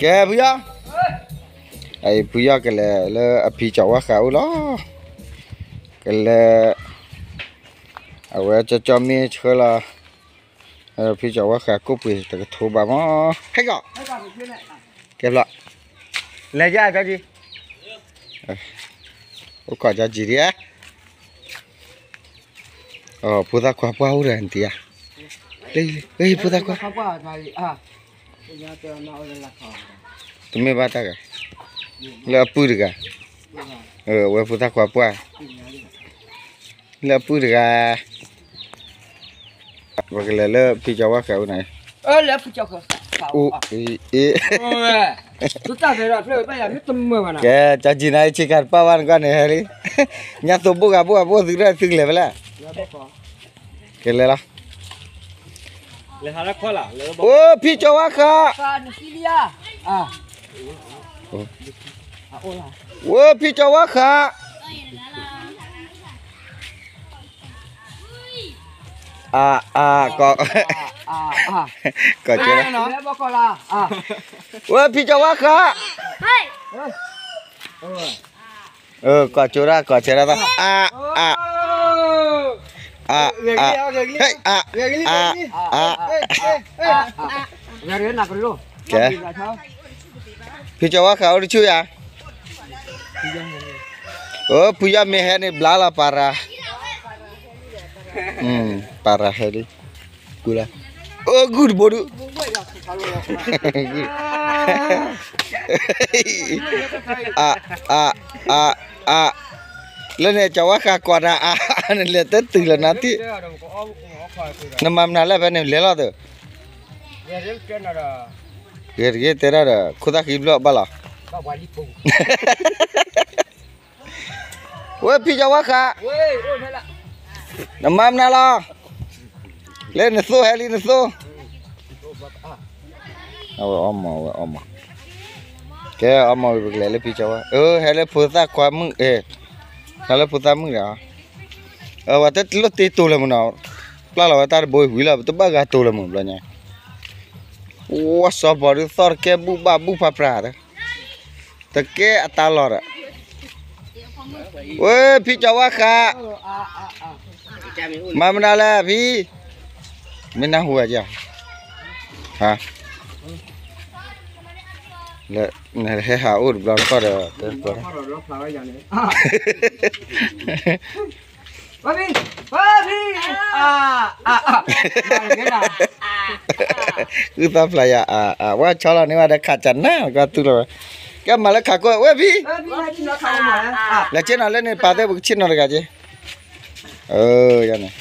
ကဲဖုယီၢ်, ဖုယီၢ်ကလဲၤလၢအဖံကၠီၤဝါဃးအိၣ်လီၤ. ကလဲၤ, အဝဲကၠီကၠီမ့ၢ်ဆှၢလီၤ ဖံကၠီၤဝါဃးကိၣ်ပှ့ၤတကထိဘၣ်မး, ဟဲကီး, ကဲဖျီ, လဲၤယါကၠီကၠီ, အိၣ်ခိးကၠီကၠီဒံးဧါ. ဖိသၣ်ခွါပှၢ်အိၣ်ဒီးနတံၤဧါ, လၢ ဖိသၣ်ခွါ, တမ့ၢ်ဘၣ်တၢ်ဂၤ, လၢအပုၢ်တဂၤ, အဝဲဖိသၣ်ခွါပှၢ်, လၢအပုၢ်တဂၤ, ပကလဲၤလၢဖံကၠီၤဝါဃးအိၣ်နၤ, အိၣ်အ့ၣ်, ကဲ ကၠီကၠီနၤအံၤ ဆ့ကၤတပာ်ဘၣ်နကွၢ်န့ၣ် ဟဲလံ, ညါသိးဘိၣ်ဂၤဘိၣ်ဂၤဘိၣ်သုရၢ်သုကလဲၤဖဲလဲၣ်, ကလဲၤလီၤ, အိၣ်ဖံကၠီၤဝါဃး, အိၣ်ဖံကၠီၤဝါဃး အါအါ, ကီးကၠိ, ဝဲဖံကၠီၤဝါဃး, ကီးကၠိဒၣ် ကီးကၠိဒၣ်, အါအါ, အါအါ, ဟဲအါအါ, ကဲ, ဖံကၠီၤဝါဃးအိၣ်တဆူၣ်ယၤ, ဖုယီၢ်မ့ၢ်ဟဲန့ၣ်ဘျါလီၤပၤရၤ, ပၤရၤဟဲဒ်, ကူလၢ, အိၣ်ဂုၢ်တဘိဒု, အါအါ, လၢန့ၣ်ကၠီၤဝါဃးကွၢ်နၤအါ, နလဲၤတတုၤလီၤနၤတံၢ်, နမၤမနုၤလၢဖဲန့ၣ်လဲၤလီၤသၢ, ဂ့ၤတဂ့ၤတဲဒၣ်ဒီး ခိၣ်သၣ်ဃံဘျီၣ်ဘၣ်လီၤ, ဝဲဖံကၠီၤဝါဃး, နမၤမနုၤလီၤ, လၢနသိဟဲလံနသိ, အဝဲအီမး အဝဲအီမး, ကဲအီမးဝံၤပကလဲၤလၢဖံကၠီၤဝါ, ဟဲလၢဖိသၣ်ခွါမုၣ်, ဟဲလၢဖိသၣ်မုၣ်ဒီး, ဝဲတလိၣ်တ့တိၤလၢမုၢ်နီၤ, ပျၢ်လီၤဝဲတၢ်တဘိဝံၤလီၤ ပတဘၣ်ဂၤတိၤလၢမုၢ်ဘျီညါ, ဝဲစီၤပီၤဒုးသီၣ်တကဲဘူၣ်ဘၣ်ဘူၣ်ဖးပြးဒီး, တကဲအတၢ်လီၢ်ဒီး, ဝဲဖံကၠီၤဝါဃး, မၤမနုၤလဲၣ်ဖံ, မ့ၢ်နၢ်ဟူဝဲက, ဟါ, နဟဲဟးအိၣ်တဘျီတခီၣ်ဒီး, ဃုသီဖျါယၤ, ဝဲဆီလီၤန့ၢ်ဝဲဒီးခးကနၣ်ကီၢ်သူလီၤဝဲ, ကဲမၤလၢခးကိၣ်ဝဲဖံ, လဲၤဆ့ၣ်နီၤလၢန့ၣ်ပာ်သ့ၣ်ပကဆ့ၣ်နီၤတဂၤက့, ယန့ၣ်,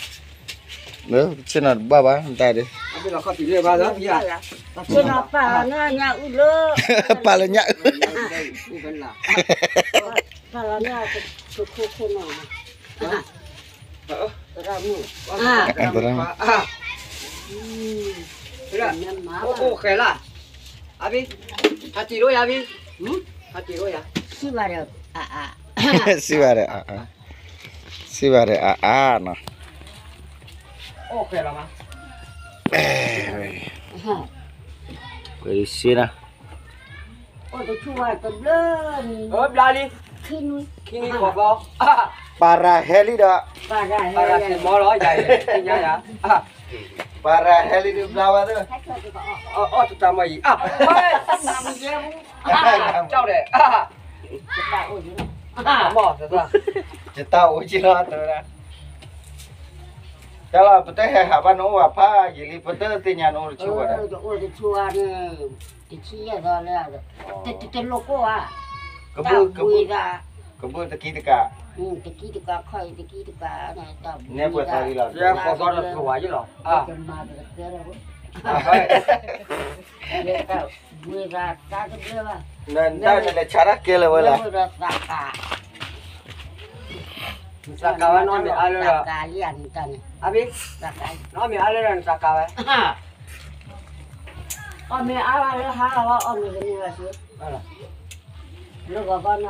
ဆ့ၣ်နီၤတဘၣ်ဘၣ်တၢ်ဒ်, ပာ်လီၤညၣ်အုၣ်လၢ, ပာ်လီၤညၣ်အုၣ်, ပာ်လီၤညၣ်ခိခိခိနီၤ, သရၣ်မုၣ်, သရၣ်မုၣ်, အိၣ်ဃဲၤလၢ်, အဘံ, ဟးတံၢ်လိယၤဘံ, ဟးတံၢ်လိယၤ, စံးဘၣ်ဒီးအါအါ, စံးဘၣ်ဒီးအါအါ, စံးဘၣ်ဒီးအါအါနီၤ, အိၣ်ဃဲၤလီၤမး, ဝဲစ့နၤ, အိၣ်တဆူၣ်ဝဲတဘျၢနံၤ, ဘျါလံ, ခံနွံ, ခံနွံဃီဖီ, ပၤရၤဟဲလံဒီး, ပၤရၤဟဲလံ, ပၤရၤဟဲလံဒီးဘျါဝဲသၢ, အီၣ်တတၢ်မီၢ်အံၤ, ကၠီၣ်ဒဲး, မီၢ်, ယတၢ်အိၣ်က့ၤလီၤတဝဲဒၣ်, တၢ်လီၤ ပတဟဲဟးဘၣ်နအိၣ်ဘၣ်ဖးယံာ်လံ ပတသ့ၣ်ညါနအိၣ်တဆူၣ်ဘၣ်ဒီး, အိၣ်တဆူၣ်ဧါန့ၣ်, တဆံယဲၢ်သီလၢ, တလိၣ်ကိၢ်ဧါ, ကဘုၣ်, ကဘုၣ်တကံတကး, တကံတကးခီၣ်အံၤတကံတကးန့ၣ်, နဲပှဲၤသးလံလီၤ, ဃီသီတဝးယ့ၣ်လီၤ, ဘှံးသး, နတၢ်နလဲၤဆါတၢ်ကဲလၢၤဝဲလဲၣ်, သးကးဝဲနီတမံၤအါလၢ, နီတမံၤအါလၢနသးကးဝဲ, အီၣ်မ့ၤအါလၢဟါလီၤ အီၣ်မ့ၤတမံၤဘၣ်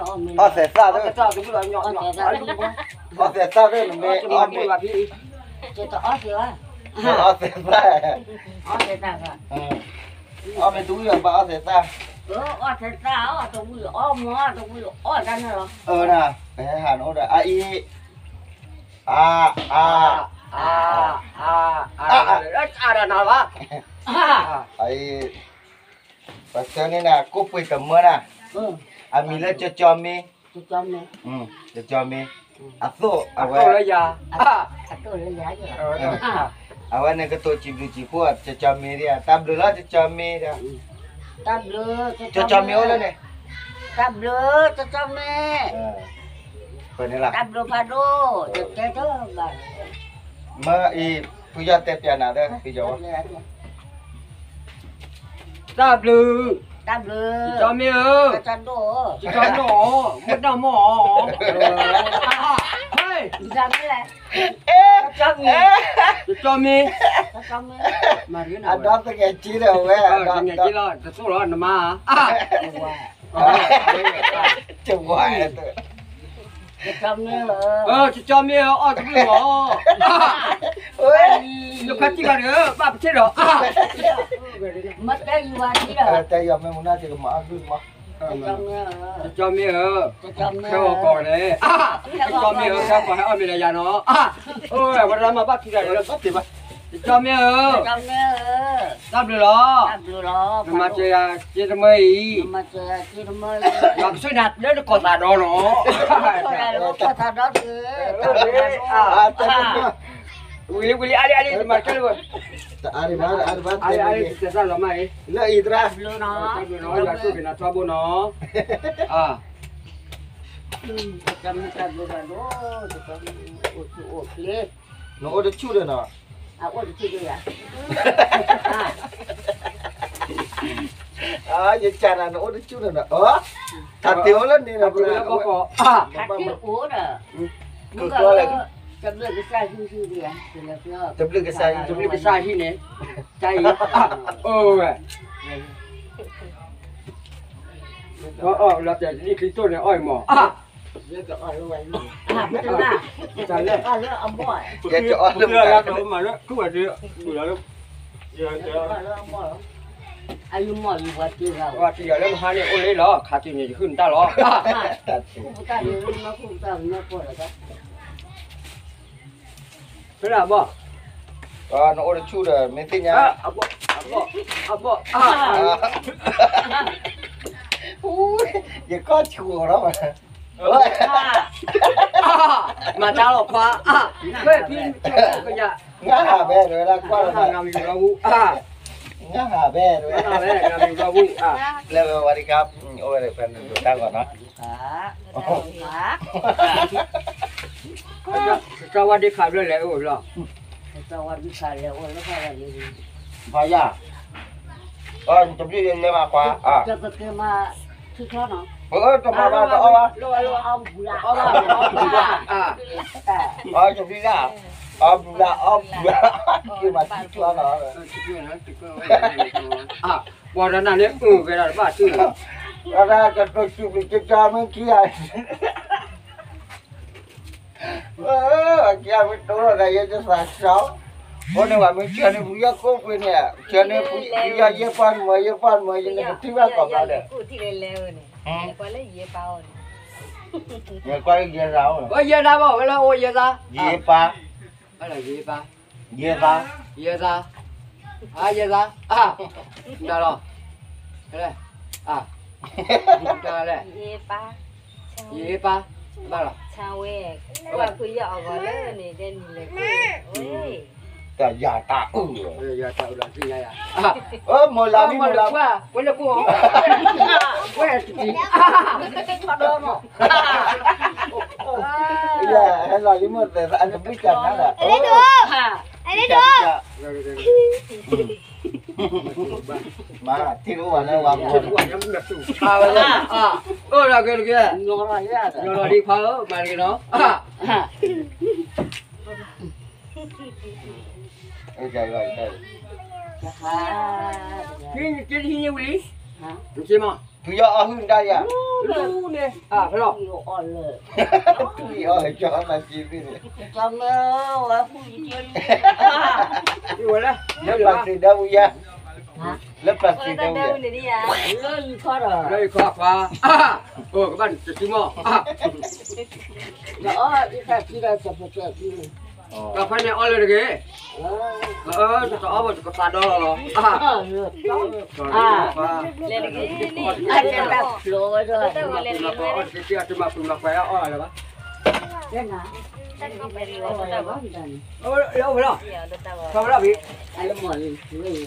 ဆ့, လၢဂီၤဘၣ်န့ၣ်အီၣ်မ့ၤ, အီၣ်သဲးသၣ်သၢ, အီၣ်သဲးသၣ်သၢ နမ့ၢ်အီၣ်မ့ၤ, အီၣ်သဲးသၣ်, အီၣ်မ့ၤတဝံၤဘၣ် ဘၣ်အီၣ်သဲးသၣ်, အီၣ်ထဲသၣ်အီၣ်တဝံၣ်အီၣ်မီၢ်တဝံၣ်အီၣ်တၢ်န့ၣ်လီၤ. အၢ ပဟဲဟးနအိၣ်ဒီး အအံၤ အါ အါ အါ အါ အါ ဒီးနၤဘၣ်. အအံၤ ပှၤဆၢန့ၢ်နၤ ကိၣ်ပှ့ၤတမၢနၤ, အမံၤလၢကၠီကၠီမ့ၢ်, ကၠီကၠီမ့ၢ်, အသိၣ်အဝဲ, အဝဲန့ၣ်ကတိၤစံးဘျုးစံးဖှိၣ် ကၠီကၠီမ့ၢ်ဒၣ်, တၢ်ဘျုးလီၤ ကၠီကၠီမ့ၢ်ဒီး, ကၠီကၠီမ့ၢ်အိၣ်လၢန့ၣ်, တၢ်ဘျုး ကၠီကၠီမ့ၢ်, ပန့ၣ်လီၤ, တၢ်ဘျုးဖးဒိၣ် တတဲတဘၣ် မ့ၢ်အံၤ ဖုယီၢ်တဲပျးနၤဒီး ဖုယီၢ်ဝဲ, တၢ်ဘျုး, တၢ်ဘျုး, ကၠီမ့ၢ်ဧၢ, ကၠီဒိၣ်, ကၠီဒိၣ်, မုၢ်တၢ်မီၢ်, ဟဲ, ကၠီမ့ၢ်, ကၠီမ့ၢ်, အဒီသကဲးက့ဒီးဝဲ, သကဲးက့လီၤ တသိၣ်လီၤ နမါ, ကၠီမ့ၢ်ဧၢ, ကၠီမ့ၢ်ဧၢ, အီၣ်တဘျုးမီၢ်, နခွဲးတံၢ်ဂၤဒီး ဘၣ်ပထ့ၣ်ဒီး, မ့ၢ်တဲယၤဝဲ, တဲယၤမ့ၢ်မနုၤတကမၤအဘျုးမီၢ်, ကၠီမ့ၢ်ဧၢ, ခဲအီၤကီးန့ၣ်, ကၠီမ့ၢ်ဧၢ ခဲကီးဟဲအီၣ်မ့ၤဒီးယၤနီၤ, အိၣ်ဝဲဒၣ်မၤဘၣ်ထံဂၤဒီး, ကၠီမ့ၢ်ဧၢ, တၢ်ဘျုးလီၤ, နမၤစၢၤယၤစ့တမၢအံၤ, ယွၤကဆိၣ်ဂ့ၤနၤလၢနကီၢ်သးဒီနီၤ, ကီၢ်သးဒီ, ဝံၤလံ ဝံၤလံ အါလံ အါလံ တမၤတကဲလၢၤဘၣ်, အါလံ အါလံ တစဲးသၣ်လီၤမးအံၤ, လၢအံၤသရၣ်, ယွၤဆိၣ်ဂ့ၤနၤထီဘိနီၤ, နအိၣ်တဆူၣ်ဒီးနီၤ, ယကနၤ နအိၣ်တဆူၣ်ဒီးနီၤ, တၢ်တ့အိၣ်လၢန့ၣ်ဒီး, တၢ်တ့အိၣ်ဒီး, ကကျီလၢ, တဘျုးကစၢ်ဟံၣ်, တဘျုးကစၢ်ဟံၣ်န့ၣ်, တၢ်အံၤ, အိၣ်ဝဲ, အီၣ်လီၤတဲာ်လံခံတိၢ်န့ၣ် အီၣ်အံၤမး, တၢ်လဲၣ်, ယအီၣ်လၢမၤလၢထူၣ်ဝဲဒၣ်, ပှၤတံၤယၤလၢမဟါန့ၣ်အိၣ်လံလီၤ, ခါတုၤန့ၣ် ယဟုၣ်နတၢ်လီၤ, ဖဲဒၣ်ဘီၣ်, နအိၣ်တဆူၣ်ဒီး မ့ၢ်သ့ၣ်ညါ, အဘီၣ်, ယကီၢ်ဆူၣ်အီၤလီၤ, မၤတၢ်လီၤခွါ, ကယၤ, ငါဟးဖဲဒၣ်ကွၢ်လီၤ, ငါမံၤလီၤဝူ, ငါဟးဖဲဒၣ်, လၢဝဲဝါဒံခါ, အိၣ်ဝဲဒၣ်ဖဲနဒိးတၢ်ဂီၤနီၤ, ကစၢ်ဝါဒံခါဘျီလဲၤအိၣ်လီၤ, ကစၢ်ဝါဒံခါလဲၤအိၣ်လၢခါလီၤန့ၣ်, ဖးယၤ, တဘျုးလဲၤမၤခွါ, တမၤဘၣ်တအီၣ်ဘၣ်, တဘျုးလၢ, အီၣ်ဘျုးလၢ, အီၣ်ဘျုးလၢ, က့ၤမၤထံချီနီၤ, ပှၤတနၤန့ၣ်အုၣ်ကဲဒီးတဘၣ်ထံၣ်, ဝဲဒၣ်ကတိၤစူးပျံၤကၠီမ့ၢ်ခံဂၤ ကမ့ၢ်တိၢ်ဒီးယဲတသးစီ, အဃိန့ၣ် ပှၤမ့ၢ်ဆှၢန့ၢ်ဖုယီၢ်ကိၣ်ပှ့ၤန့ၣ်, ဆှၢန့ၢ်ဖုယီၢ်ယဲပှၢ်မၢ် ယဲပှၢ်မၢ် ယဲနကထံၣ်ဘၣ်ကိးဘျီဒီး, ယဲပှၢ်ယဲသး, ယဲသးဘၣ်ဝဲလၢအိၣ်ယဲသး, ယဲပၢ်, ယဲပၢ်, ယဲသး, ယဲသး, အါ ယဲသး, တၢ်လီၤ, တၢ်လဲၣ်, ယဲပၢ်, ဘၣ်လီၤ, တၢ်ယၤတၢ်အုၣ်, ယၤတၢ်အုၣ်လီၤသ့ၣ်ညါယၤ, မ့ၢ်လီၤမ့ၢ်မ့ၢ်လီၤ, ဝဲလၢကိၣ်, ဝဲတံၤ, ဟဲလီၤလံမ့ၢ်သ့ၣ်သးအတဘျုးကနၤလီၤ, မ့ၢ်ထံၣ်အိၣ်ဝဲလၢဝါမူ, အိၣ်ဒီးကဲတကဲ, ညီလီၤဒံးခွါဧၢ မၤတကဲနီၤ, ဟံးန့ၢ်ဝံၤလံ, နက့မး, ဖုယီၢ်အီၣ်ဟုၣ်တၢ်ယၤ, လူန့ၣ်, ဖဲလီၤ, ဖုယီၢ်အီၣ်ဟုၣ်ကၠီမ့ၢ်ဝဲဖုယီၢ်, ဝဲလၢ, လၢပှၤသ့ၣ်ဒီဝံယၤ, လၢပျၢၤစ့ၣ်တဲဝဲ, လၢယခီခွါ, အိၣ်ကဘၣ်တစုမီၢ်, ဒီးခွါန့ၣ်အီၣ်လၢတဂ့ၤ, တအီၣ်ဘၣ်တကသးဒီလီၤလီၤ, တမၤပူၤမၤပှဲၤအီၣ်လၢၤဘၣ်, လၢဝဲလီၤ, ထီဝဲလီၤ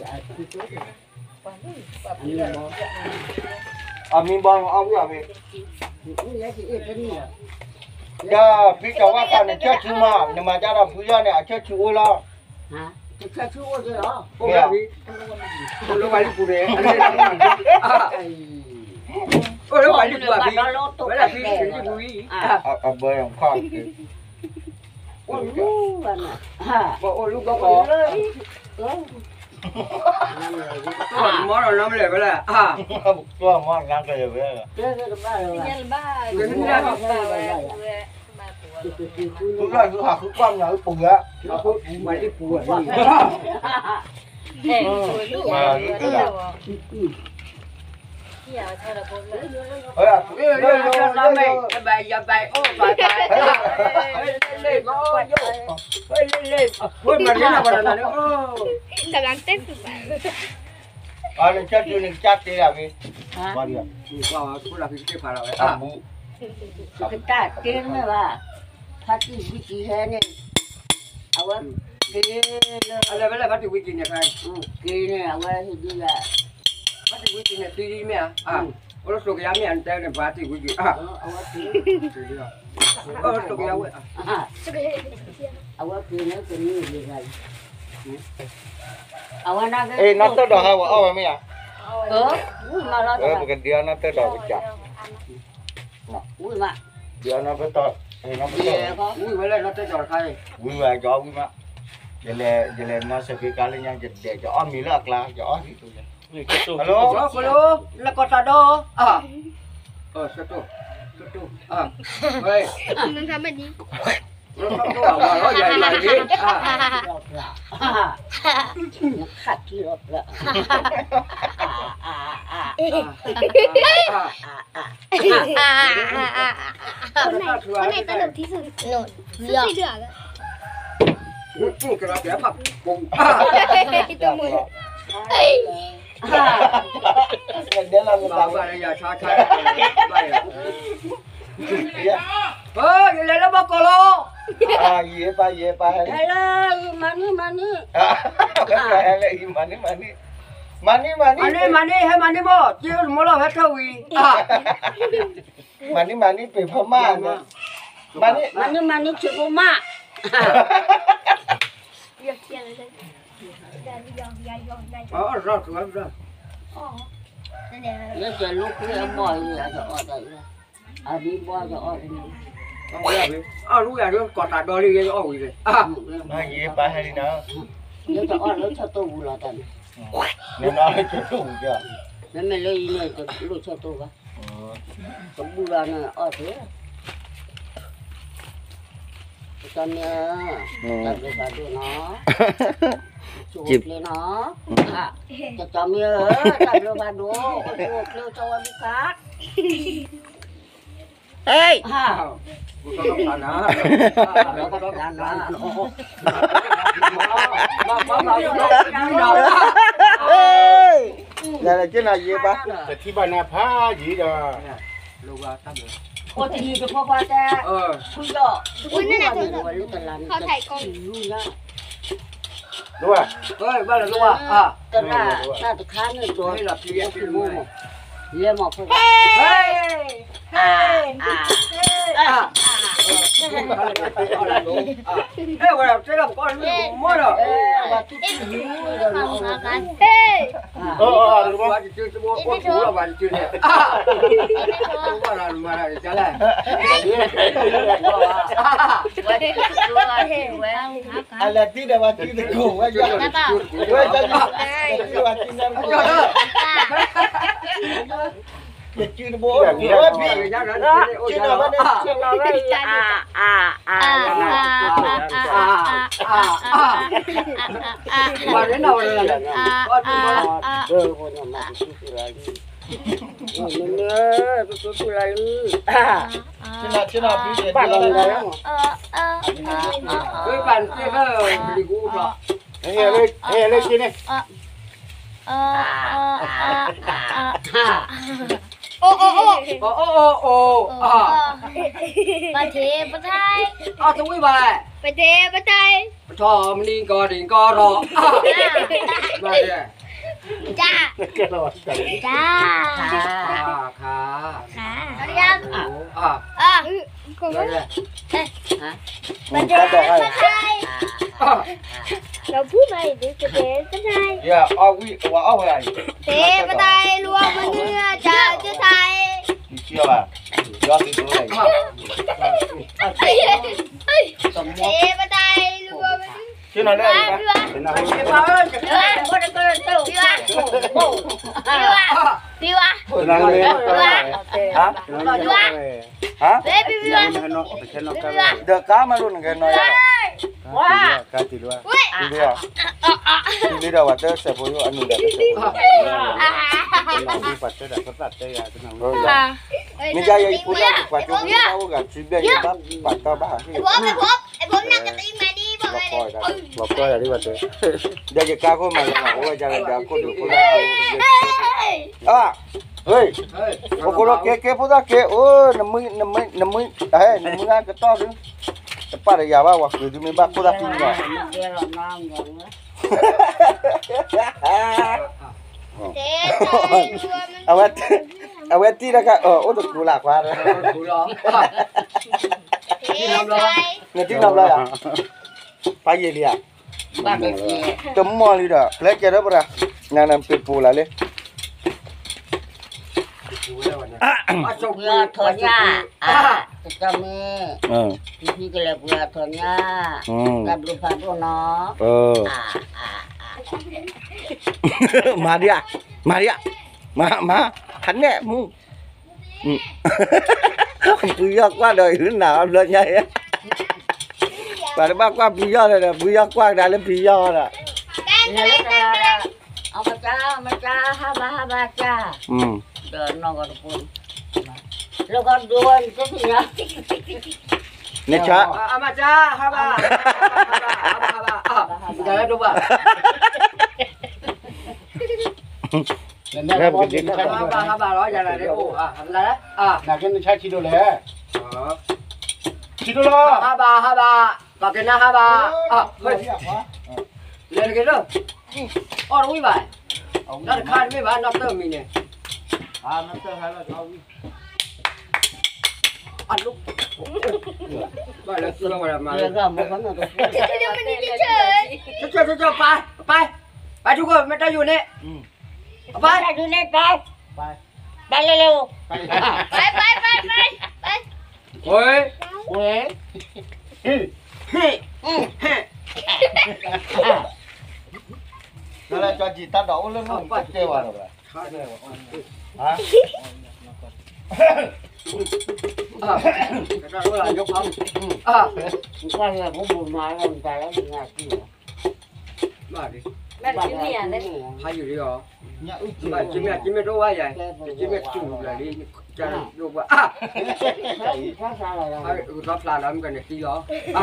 ဘံ, အမံၤဘီအီၣ်ဝံၣ်အီၣ်ဘံ, ဒီးဖံကီၤဝါသးန့ၣ် ကၢၢ်ဆူမး နမၤတၢ်ဒီးဖုယီၢ်န့ၣ် အကၢၢ်ဆူအိၣ်လီၤ, အိၣ်လၢဝဲလံပူၤန့ၣ်, အိၣ်လၢဝဲလံပူၤဘံ, ဝဲဒၣ်ဖံလံပူၤဝံၤ, အဘၢၣ်ခီၣ် အိၣ်လူၤဘၣ်, အိၣ်လူၤဘၣ်ကီး, မီၢ်ဒီးနီၢ်မလဲၣ်ဝဲလဲၣ်, မီၢ်နီၢ်ကလဲၣ်ဝဲ, သူၣ်လၢ်သူၣ်ဟးဃုကွၢ်မီၤအုပူၤဧါ, မၤလံပူၤဧါ, မၤလံပူၤဧါ, ဝဲမၤလံနၤဘၣ်နၤန့ၣ်, အနကၢ်တုၤနကစၢ်တ့လၢ်မ့ၢ်, ကတၢ်တ့မ့ၢ်ဘၣ်, ဖါတံၢ်ဝံတံၢ်ဟဲန့ၣ်, အဝဲက့ၤလၢ, ဖါတံၢ်ဝံတံၢ်န့ၣ်, က့ၤန့ၣ် အဝဲဟ့ၣ်ဒံးယၤ, ဖါတံၢ်ဝံတံၢ်န့ၣ်သံမ့ၢ်ဧါ, အိၣ်လၢစိကယၤမ့ၢ်ဧါ နတဲန့ၣ်ဖါတံၢ်ဝံတံၢ်, အိၣ်လၢစိကယၤဝဲ, အဝဲက့ၤန့ၣ်ကန့ၢ်ယၤ, အဝဲ, နီၢ်တၢၢ်ဒီးဟးဝဲအီၣ်ဝဲမ့ၢ်ဧါ, ပကဒုးအီၣ်နီၢ်တၢၢ်ဒီးကစၢ်, ဝံၤမး, ဒုးအီၣ်နီၢ်တၢၢ်, ဝံၤဝဲလၢနီၢ်တၢၢ်ဒီးတခါ, ဝံၤဝဲကဝံၤမး, ယလဲၤနီၢ်စ့ၢ်ကီးလၢညါ ယဒဲး ယအီၣ်မ့ၤလၢအကျါ ယအီၣ်ဟံၣ်, ဟဲလိ, လၢကီၢ်သးဒီ, ဆတိ, ဆတိ, ဝဲ, ဆတိ, ဝဲလီၤ, ယၤလီၤ, ခးထံလီၤ, ကဲလီၤတဲဖး, ဒဲလီၤမတၤဘၣ်, ယလဲၤလၢဘီကီးလီၤ, ယပၢ်ယပၢ်ဟဲလၢ, ဟဲလၢယမၤန့ၢ်မၤန့ၢ်, မၤန့ၢ်မၤန့ၢ်, မၤန့ၢ်မၤန့ၢ်, ဟဲမၤန့ၢ်မီၢ်, က့မီၢ်လီၤဟဲထၢဝံၤ, မၤန့ၢ်မၤန့ၢ်ပ့ၤဖီမၢ်, မၤန့ၢ်မၤန့ၢ်ဆံးဖိမၢ်, လၢယလိာ်ကွဲအဘီၣ်အံၤ အဒံဘီယအီၣ်, အလူယၤလၢကီၢ်တၢ်ဒီလံ ယအီၣ်ဝံၤလဲၣ်, ယပၢ်ဟဲလံနၤ, ယတအီၣ်လၢဆၢတိၢ်ပူၤလီၤတၢ်န့ၣ်, နအီၣ်လၢဆၢတိၢ်ပူၤ, မ့မ့ၢ်လၢအံၤန့ၣ် တလိၣ်ဆၢတိၢ်ဘၣ်, တဘူၣ်လီၤန့ၣ်အီၣ်သ့, ကမ့ၢ်, တၢ်ဘျုးဖးဒိၣ်နီၤ, ဆိၣ်ဂ့ၤနီၤ, ကမ့ၢ်ဧၢ, တၢ်ဘျုးဖးဒိၣ်, အိၣ်ဆူၣ်အိၣ်ချ့ အိၣ်ဆူၣ်ဝဲဒူၣ်ခါ ဟဲ, ယၤလၢက့နၤယ့ပၢ်, တထံၣ်ဘၣ်နၤဖးယံၤဒီး, အိၣ်တယံၤတဖိခွါတဲ, ဖုယီၢ်, တလၢ်, တၢ်တခါန့ၣ်ဒီး, လဲၤမၤဖိခွါ, ဟဲ, ဟဲ, ဟဲ, ဝဲတဲလီၤပကီၢ်မ့ၢ်မီၢ်ဒီး, အလဲၤတံၢ်ဒီးဝဲတံၢ်တကိးဝဲ, ဝဲတံၢ်ဝဲတံၢ်နၢ်တကိး, ယစုတဘိ, ယစုနီၤဘၣ်န့ၣ်, ယစုနီၤဘၣ်န့ၣ်, ဝဲန့ၣ်နီၤဝဲန့ၣ်, ပသူသူလီၤလံ, ပသူသူလီၤလံ, ဆ့နီၤဆ့နီၤ, ဘၣ်လီၤလံ, ဘၣ်လီၤလံ, ဘၣ်လီၤလံ, ဟဲလၢဆ့န့ၣ် အိၣ်အိၣ်အိၣ်, အိၣ်အိၣ်အိၣ်, ပထ့ပထဲ, အတဝံၣ်ဘၣ်, ပထ့ပထဲ, ပထီၣ်မနံၤကီၢ်ဒံကီၢ်ထီၣ်, ကၢ်, ကၢ်, ခါ, ခါ, ခါ, ပတဲပတဲ, ဒီးဖူမၤအံၤဒ်ပတဲပတဲ, ယအီၣ်ဝံၣ်ဝၤအီၣ်ဝဲအံၤ, တဲပတဲလူၤမနုၤအတၢ် တတဲ, ယီၣ်သ့ၣ်တၢ်, တဲပတဲလူၤမနုၤ, ဆ့နီၤလၢ, ဘံဝါ, ဘံဝါ, ဘံဝါ, ဟါ, ဘံဝါ, ဘံဝါ, ဒီးကါမၤလိနကဲနီၤယါ, ကါတံၢ်လီၤ, တံၢ်လီၤ, တံၢ်လီၤဒီးဝဲတစဲးဖိယိၣ်အနုာ်ဒီးတစဲးဖိ, မ့ၢ်ယါယဲယဖိဒၣ်ယပှၤကၠိဖိတၢ်အိၣ်ဂၤထံဘျဲၣ်ယဘၣ်ပာ်တီဘၣ်ဟးဟ့ၣ်, လီၤကီယၤဒ်ဝဲတ, ဒီးယကါခိၣ်မၤလၢအိၣ်ဝဲဒၣ်ဒီးခိၣ်ဒုးဖိသၣ်က့, အ့, ဖိကိးလီၤက့ၤက့ၤဖိသၣ်က့ၤ, အိၣ်, နမုၢ်, နမုၢ်, နမုၢ်ဂၤကတီၢ်ဒုး, တပာ်ဒီးယၤဘၣ်ဝဲကုၤဒုးမ့ၢ်ဘၣ်ခိၣ်သၣ်ကံၢ်ညီ, အဝဲ, အဝဲတံၢ်တခါ အိၣ်တကူလၢ်ခွါ, နတံၢ်နီတဘျီယါ, ဖးယံာ်လံဧါ, တမီၢ်လံဒီး ပျဲကဲထီၣ်ပရၤ, နနပ့ၤပူၤလၢ်လံ, ပှၤထီညၣ်, တမ့ၢ်, ပဟံးကလဲၤပှၤထီညၣ်, တၢ်ဘျုးဖးဒိၣ်နီၤ, မၤဒံးဧါ, မၤဒံးဧါ, မၤ, မၤ, ဟးနဲၣ်မူ, ပယီၤကွၢ်ဒီးနၤအဘျီညါ, ပှၤတဘၣ်ကွၢ်ပယီၤဒီး ပယီၤကွၢ်ကဒါလၢပယီၤဒီး, အမကါ, အမကါ, ဟါဘၣ်, ဟါဘၣ်ကါ, ဒီးနီၢ်ကီၢ်တပူၤ, လၢကီၢ်ဒိၣ်ဝဲန့ၣ်တသ့ၣ်ညါ, နဆါ, အမကါ, ဟါဘၣ်, ဟါဘၣ်, ဟါဘၣ်, ဒ်လဲၣ်ဒိၣ်ဘၣ် ဟါဘၣ်, ဟါဘၣ်လီၤ, ယၤနၤဒ်အိၣ်, နကဲနဆါထံဒိၣ်လဲၣ်, ထံဒိၣ်လီၤ, ဟါဘၣ်, ဟါဘၣ်, ပှၤကနၣ်ဟါဘၣ်, လဲၤတက့ၢ်လၢ, အီၣ်တဝံၣ်ဘၣ်, နီၢ်တခါတမ့ၢ်ဘၣ်, နီၢ်တၢၢ်မံၤန့ၣ်, အ, ဘၣ်လၢသူလီၤဝဲဒၣ်မၤ, ပၢ်, ပၢ်, ပၢ်ထူခိၣ် မ့ၢ်တၢ်ယိာ်န့ၣ်, ပၢ်, ပၢ်ထူခိၣ်န့ၣ် ပၢ်, ပၢ်လဲၤလဲၤ, ပၢ်, ပၢ်, ပၢ်, ပၢ်, ဝဲ, ဝဲ, လၢကၠီကံၤတၢ်ဒိးအိၣ်လၢနအိၣ်တဲဝဲဒီး, ကွၢ်လၢဖိမုၣ်မၤလီၤမတၤလၢနငါကံၢ်လီၤ, ဘၣ်, ဖးယံာ်လံအီၤ, ဘၣ်ကမ့ၢ်ကမ့ၢ်တအိၣ်ဘၣ်ယၤ, ကမ့ၢ်တူၢ်လၢလံ, ကၢ်ဒိၣ်ဘၣ်, ကသီဖျါလီၤမ့ၢ်ကန့ၣ်သံလီၤ, အ,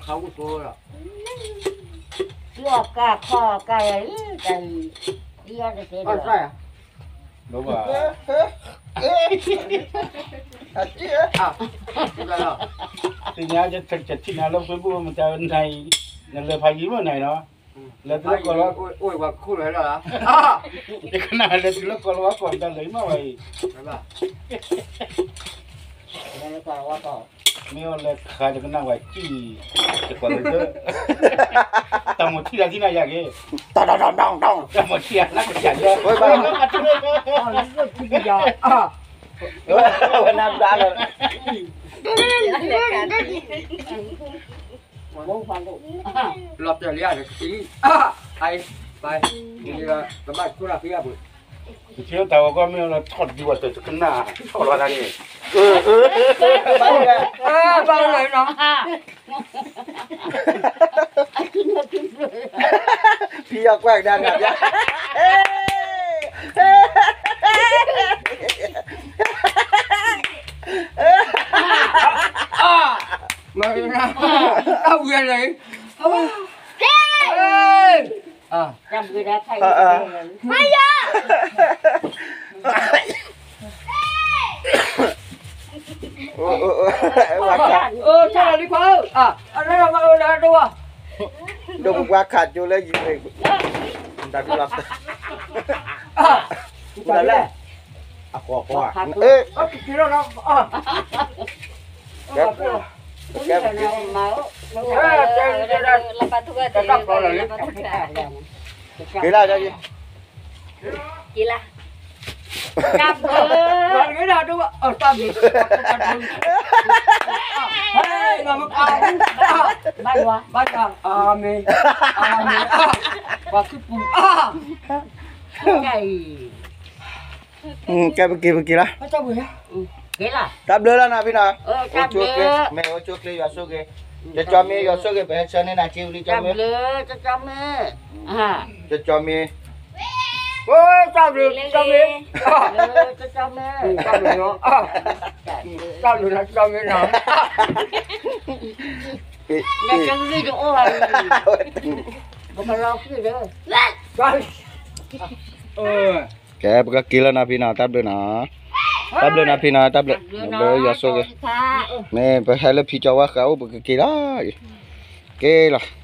ခါဝူဖိလီၤ, ယီၢ်ကၢ်ခီၣ်ကၢ်ယၤလံ, ယီၢ်တသ့ဒီး, သ့ၣ်ညါ ယထံၣ်နၤလၢ Facebook မတၤနၤအံၤ, နလဲၤဖးယံၤမ့ၢ်နၤအံၤနီၤ, လဲၤတုၤလၢကီၢ်လီၤ, ယကနၣ်လဲၤတုၤလၢကီၢ်လီၤဝဲကီၢ်မတၤလဲၤမးဝဲအံၤ, မ့ၢ်အီၤလဲၤခးယကနၣ်ဝဲကံၢ်, တကီၢ်လၢ, တၢ်မိၣ်ထံၣ်တၢ်ထံၣ်နၤယၤက့ၤ, တၢ်မိၣ်ထံၣ်ယၤ, နကယၤလၢ, ဝဲနၤဘျါလီၤ, လီၤတဲာ်လံဧါ တကံ, အါ, ပ, ကဘၣ်ခိၣ်ရၣ်ဖံးအပူၤ, တကံတၢ်ဂီၤကီၢ်မ့ၢ်လီၤထီၣ်ဒုးဝဲတကနၣ်, ထီၣ်လီၤတၢ်န့ၣ်, ဘၣ်လီၤနီၤ, ဖံးယီၤကွၢ်ကဒါနၤ, အဝဲလဲၣ်, အ, အိၣ်, အိၣ်, အိၣ်, အိၣ်, အိၣ်, အိၣ်, အိၣ်, အိၣ်, အိၣ်, အိၣ်, အိၣ်, အိၣ်, အိၣ်, အိၣ်, အိၣ်, အိၣ်, အိၣ်, ဒိၣ်ပပှၤခးကၠိလၢယံၤ, တၢ်ဒုးလီၤ, တၢ်လၢ, အဃိဃိ, အ, ကဲ, ကဲ, က့ၤလၢ, က့ၤလၢ, တၢ်ဘျုး, တၢ်ဘျုး, ဘၣ်ယွၤ, ဘၣ်ယွၤ, အၤမ့ၣ်, အၤမ့ၣ်, ပှၤခရံာ်ပူၤ, ကဲ, ပက့ၤ, ပက့ၤလီၤ, တၢ်ဘျုးလီၤနီၤဖံနီၤ, အိၣ်ဆူၣ်ချ့, မ့ၢ်အိၣ်ဆူၣ်ချ့ယွၤဆိၣ်ဂ့ၤ, ကၠီမ့ၢ်ယွၤဆိၣ်ဂ့ၤ ပဟဲဆၢန့ၢ်နၤက့ဝံၤလံ ကၠီမ့ၢ်, ကၠီမ့ၢ်, တၢ်ဘျုး, ကၠီမ့ၢ်, တၢ်ဘျုးနီၤ, တၢ်ဘျုးနီၤ ကၠီမ့ၢ်နီၤ, ကဲ ပကက့ၤလီၤနီၤဖံနီၤ, တၢ်ဘျုးနီၤ, တၢ်ဘျုးနီၤဖံနီၤ, တၢ်ဘျုး, ဘျုးယွၤဆိၣ်ဂ့ၤ, မ့ၢ်ပဟဲလၢဖံကၠီဝါဃးအိၣ် ပကက့ၤလီၤ, က့ၤလီၤ.